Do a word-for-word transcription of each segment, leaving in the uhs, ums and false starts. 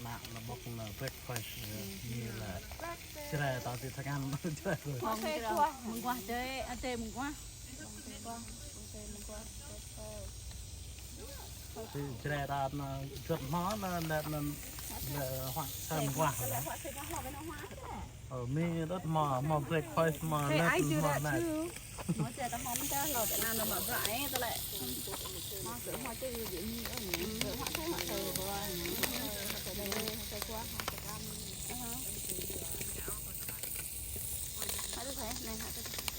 Ană, ană ƀŏk ană breakfast, ơ, ñu lĕ Jrai ta ti tơngan, Jrai. Mơguah, mơguah dêh, adơi mơguah. Jrai ta ană juăt hmâo ană lĕ ană lĕ huă sa mơguah. Ơ, mĭn đôč hmâo, hmâo breakfast hmâo lĕ hmâo ană.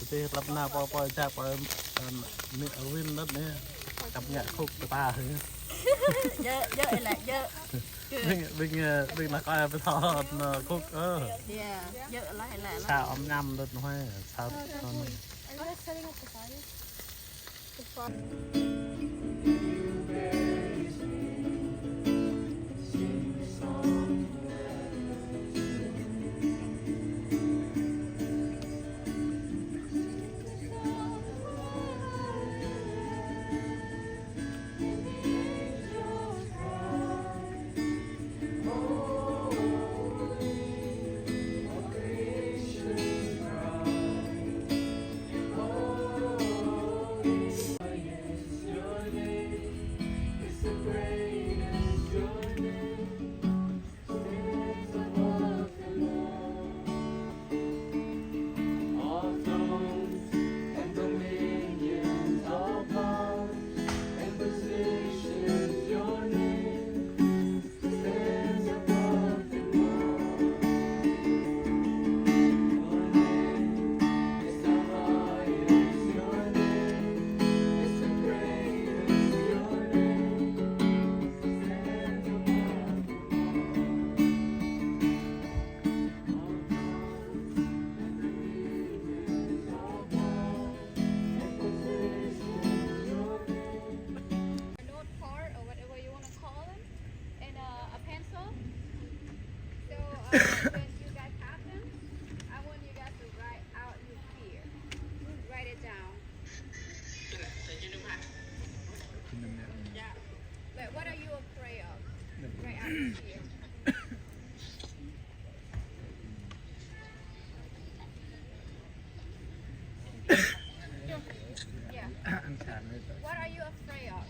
Tơ tơlơi ană pô pô jak pô, ơ, mĭn đôč anai. Cặp ngă khúc kơ ta hă. Djơ̆, djơ̆, ih lĕ, djơ̆. Ƀing, ƀing, ơ, ƀing ană kâo pơthâo ană khúc, ơ. Djơ̆, djơ̆ lah, ih lĕ, lah. Sa ôm ñăm đôč anai, sa ôm ñăm. All thrones and dominions, all powers and positions, your name stands above them all. Your name is the highest, your name is the greatest, your name stands above them all. A note card or whatever you wanna call them, and, uh, a pencil. So, uh, when you guys have them, I want you guys to write out your fear. Write it down. Yeah. Like, what are you afraid of? Write out your fear. Yeah. What are you afraid of?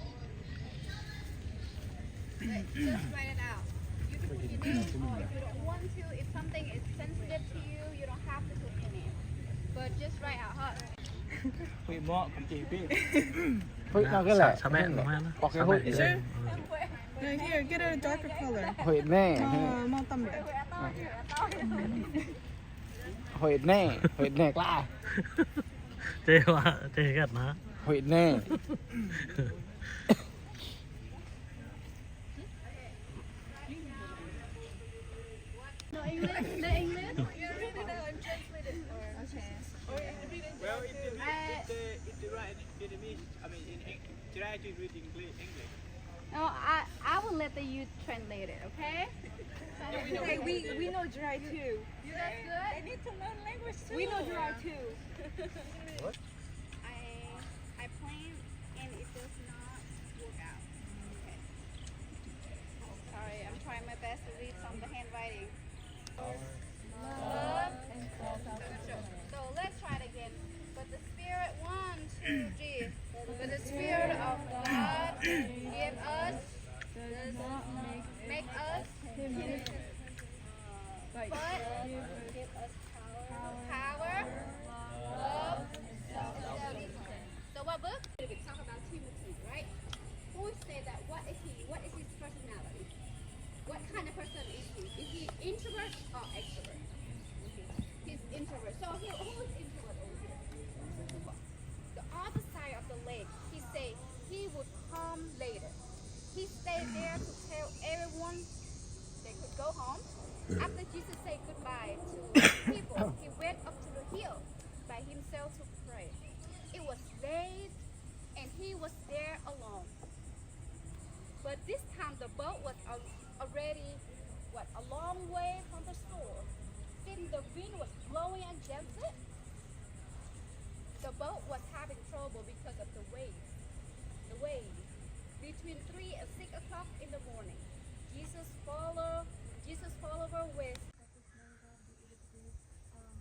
Like, just write it out. You can put your name, or if you don't want to, if something is sensitive to you, you don't have to put your name. But just write out, huh? Huĭ mơ̆, kơ čih pĭ. Huĭ anŭn kơ lĕ. Sa, sa mĕ, huĭ anŭn. Huĭ anŭn. Sure. No, here, get a darker color. Huĭ anai. Mâo, mâo tăm đĕ. Huĭ anai, huĭ anai klă. Čih wa, čih kăt hă. Huĭ anai. No English? No English? No, no, no, I'm translating for her. Okay. Well, if they read, if they, if they write in Vietnamese, I mean, in Eng-, Jrai to read English, English. No, I, I will let the youth translate it, okay? So, yeah, we know. Hey, we, we know Jrai too. You guys good? They need to learn language too. We know Jrai too. What? I, I plan and it does not work out. Okay. Sorry, I'm trying my best to read some of the handwriting. Love and self-control. So let's try it again. But the Spirit, one, two, three. But the Spirit of God give us, make us, but give us power, love, and self-control. So what book? We talk about Timothy, right? Who said that? What is he? What is his personality? What kind of person is he? Is he introvert or extrovert? He's introvert. So he, who is introvert over here? The other side of the lake. He said he would come later. He stayed there to tell everyone they could go home. After Jesus said goodbye to people, he went up to the hill by himself to pray. It was late and he was there alone. But this time the boat was al-, already, what, a long way from the shore. Since the wind was blowing against it, the boat was having trouble because of the waves. The waves. Between three and six o'clock in the morning, Jesus followed Jesus, follow our way. Um,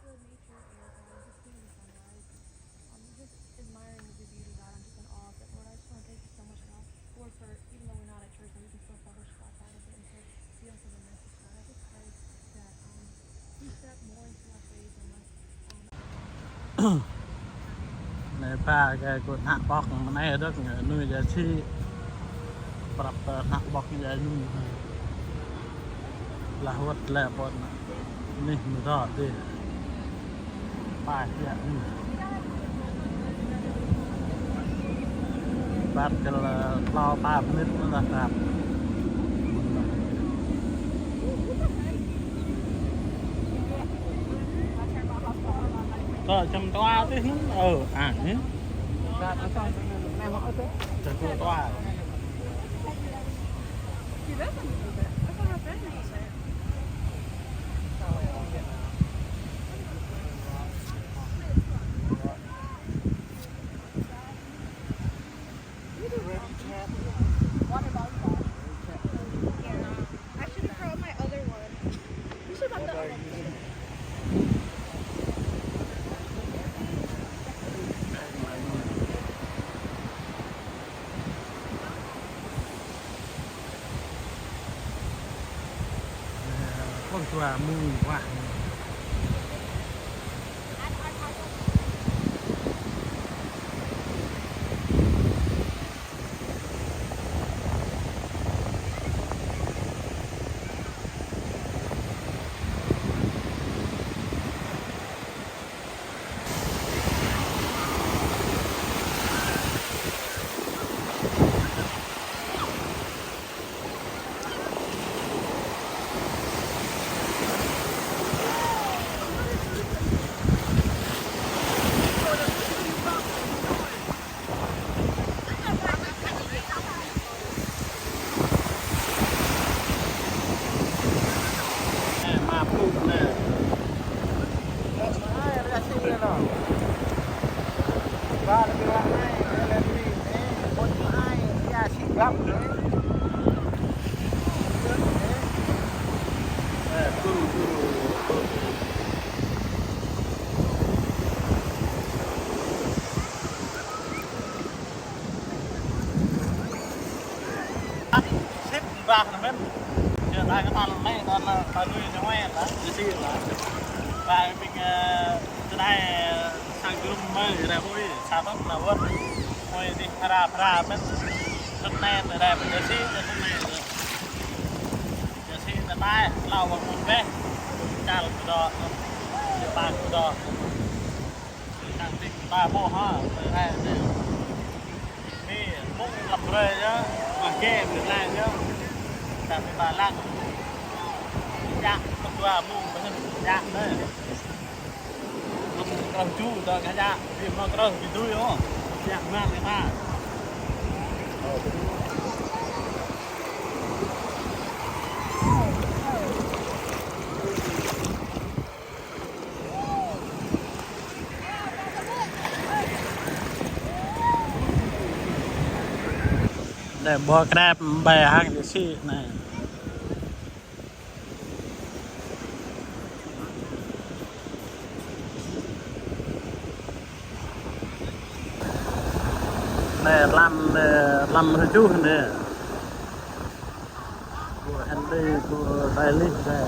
feel nature air, God. I'm just feeling the sunrise. Um, just admiring the beauty, God. I'm just in awe of it, Lord. I just wanna thank you so much, God, Lord, for, even though we're not at church, that we can still fellowship outside of it and still be on to the message, God. I just pray that, um, we step more into our faith and less, um, Anai pha kơ kơ ană ƀŏk anai dŏ, anai jai si. Prăp tơ ană ƀŏk jai anai. Lah wơ̆t lĕ pô anai. Anai mơ̆ dŏ dih. Pă jă anai. Ƀăt kơ lĕ klâo pă mơnit mơ̆ dah krăp. Tơ čăm dua tih anŭn. Ơ, ah, anai. Čăm dua. Water volleyball. Yeah. I should have brought my other one. You should have brought the other one. Không chua mù quá. Sip, bah, anŭn mơ̆n. Jơ, ta kơnăl anai, ta anŭn, ta lui anŭn mơ̆n, ta, jơ si, ta. Ba, ƀing, ơ, čơđai, ơ, sang jơnum mơi, rai mơi, sa tơ̆t, ta wơ̆t. Mơi dih, phara, phara, mơ̆n. Tơ̆t anai, ta rai, jơ si, tơ̆t anai, ta. Jơ si, ta tai, lao wơ̆t mơ̆n bĕ. Čal kơ dŏ, jơ ba kơ dŏ. Čang tik ba boh ha, rai anai. Mơ̆, mơ̆ng lăp brơi yơh, mă kơ mơ̆ lăng yơh. Čang tik ba lăng. Jă, mơ̆ng dua mơ̆ng, mơ̆ng jă anai. Mơ̆ng krơ̆ng ču, dŏ kơ jă, mơ̆ng krơ̆ng ƀu dưi ôh. Jă mơ̆ng kơ ta. Anai ƀô̆ krep ƀai hăng jơ si anai. Anai lăm, anai lăm rơjuh anai. Ƀô̆ hăng anai, ƀô̆ rai lih rai.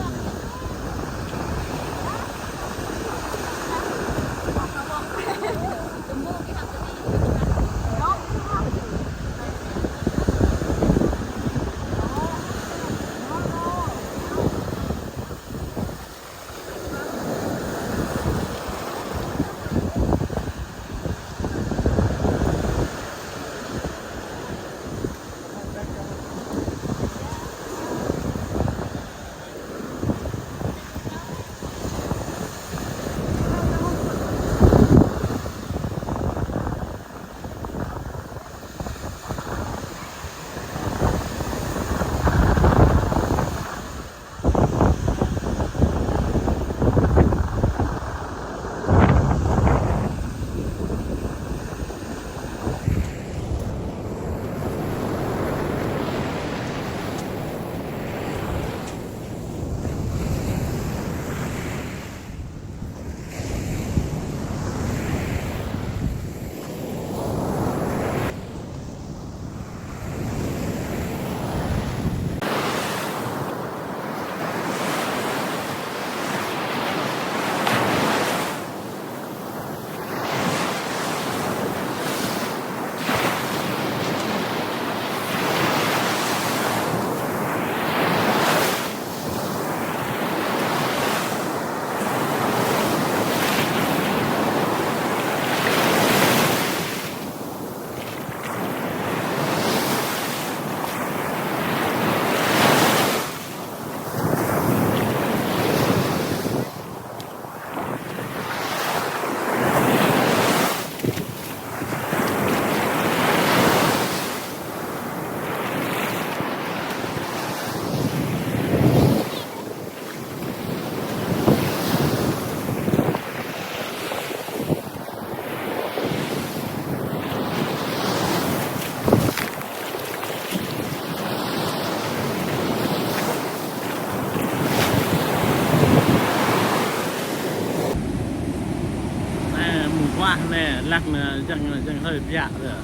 Anai, lăng anai, jăng, jăng hơi biă dah.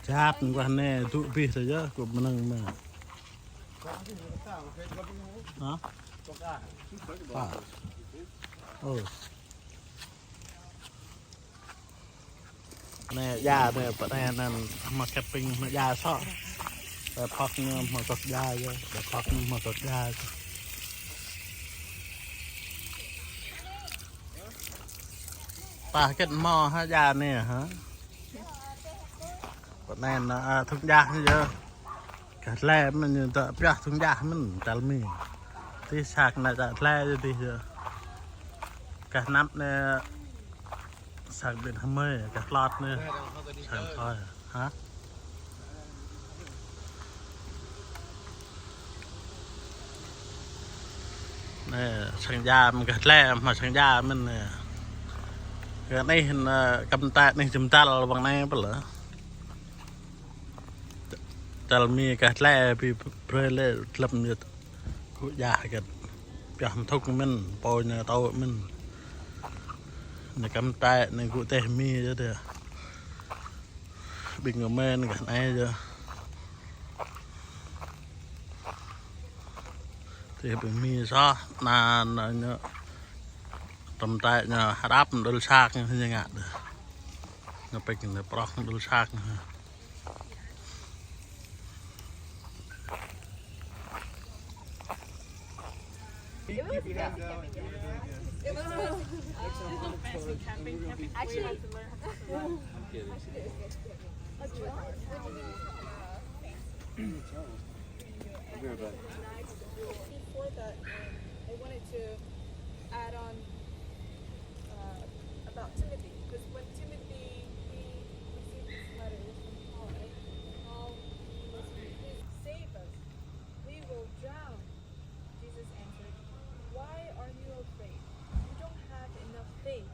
Čăp, nơ̆ng guah anai, dŏ abih tơ yơh, kơ mơnơ̆ng mơ̆. Hă? Pă. Ơ. Anai ia anai, pơ anai anŭn hmâo camping hmâo ia sŏ. Ƀơi phŏk ñu hmâo tŏk ia yơh, ƀơi phŏk ñu hmâo tŏk ia yơh. Pă hơget hmâo hă ia anai hă? Pơ anai anŭn, a, thŭng ia yơh. Gah tle mơ̆n ñu dŏ pioh thŭng ia mơ̆n tal mi. Tih sak anai dŏ tle yơh tih yơh. Gah anăp anai sang ƀing hmơi, gah tlot anai sang thoi. Hă? Anai, sang ia mơ̆n gah tle, hmâo sang ia mơ̆n anai. Gah anai, anai, kăm tai anai jum tal wang anai pơ lơ. Tal mi gah tle ƀu brơi lĕ dlăm ñu gŭ ia hơget. Pioh mơthŭk mơ̆n, pô ñu tŏ mơ̆n. Anai kăm tai anai gŭ teh mi yơh dah. Ƀing gơmơi anai gah anai yơh. Tih ƀing mi soh, anŭn, anŭn ñu. Tơm tai ñu hơđăp đul sak ñu ngă dah. Ñu pĕk ñu prŏk đul sak ñu. It was, it was, it was, um, actually, I had to learn how to swim. I'm kidding. What you want? What do you mean? I'll be right back. Before that, um, I wanted to add on uh, about Timothy, 'cause when Timothy, he received this letter, it was from Paul, right? Paul, he was, "Please save us. We will drown." Jesus answered, "Why are you afraid? You don't have enough faith."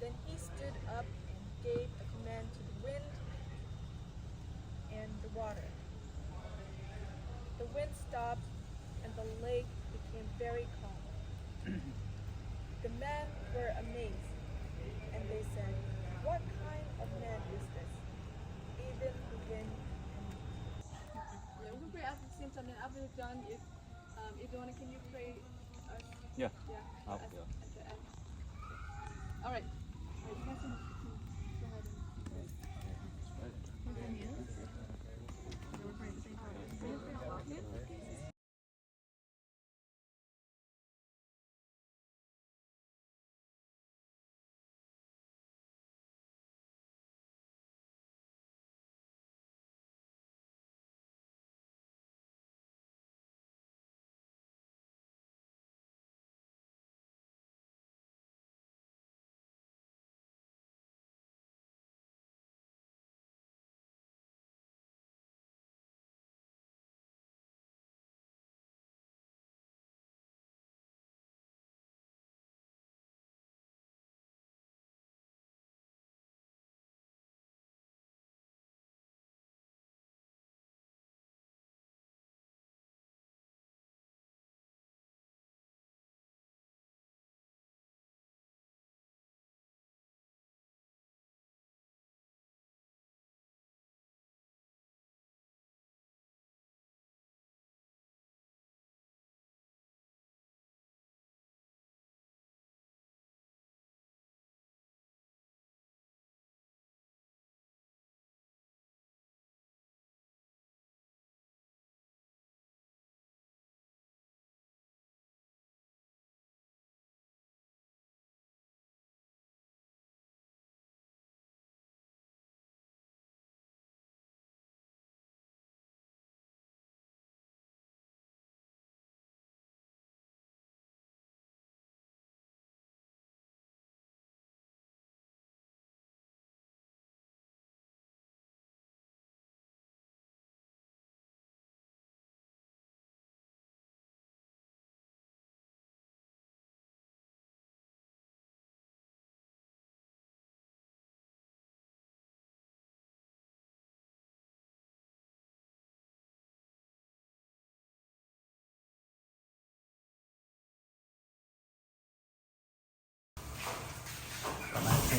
Then he stood up and gave a command to the wind and the water. The wind stopped, and the lake became very calm. The men were amazed, and they said, "What kind of man is this? Even the wind and" Yeah, we can pray at the same time. Then after you're done, if, um, if you wanna, can you pray us? Yeah. Yeah. I'll, yeah. All right. All right, you guys can, can go ahead and pray.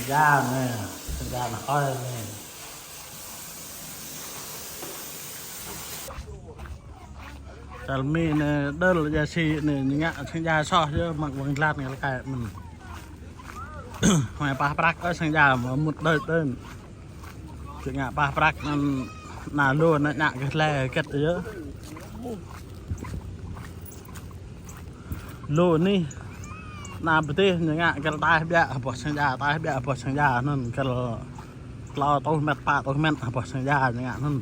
Čang anai, čang anai hơi anai. Čang mĭn anai, đơl ja si anai, ñu ngă čang čang soh yơh, mă wang jơlan ngă lơkai mơ̆n. Hmâo pah prăk ôh čang čang mă mŭt đơ̆ đơ̆. Čang ngă pah prăk anŭn anai lu anai ngă kơ hlơi kĕt yơh. Lu anih, anai pơtih ñu ngă kơ taih ƀiă, boh čang čang, taih ƀiă, boh čang čang anŭn kơ klâo rơtuh met, pă rơtuh met, boh čang čang ñu ngă anŭn.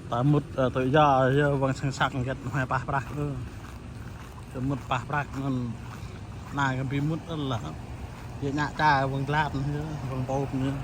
Ta mŭt, ơ, tui yơh, yơh wang čang čang kĕt hmâo pah prăk ôh. Kơ mŭt pah prăk anŭn, anai kơ ƀu mŭt ôh lah. Yơh ngă čang wang jơlan yơh, wang pop yơh.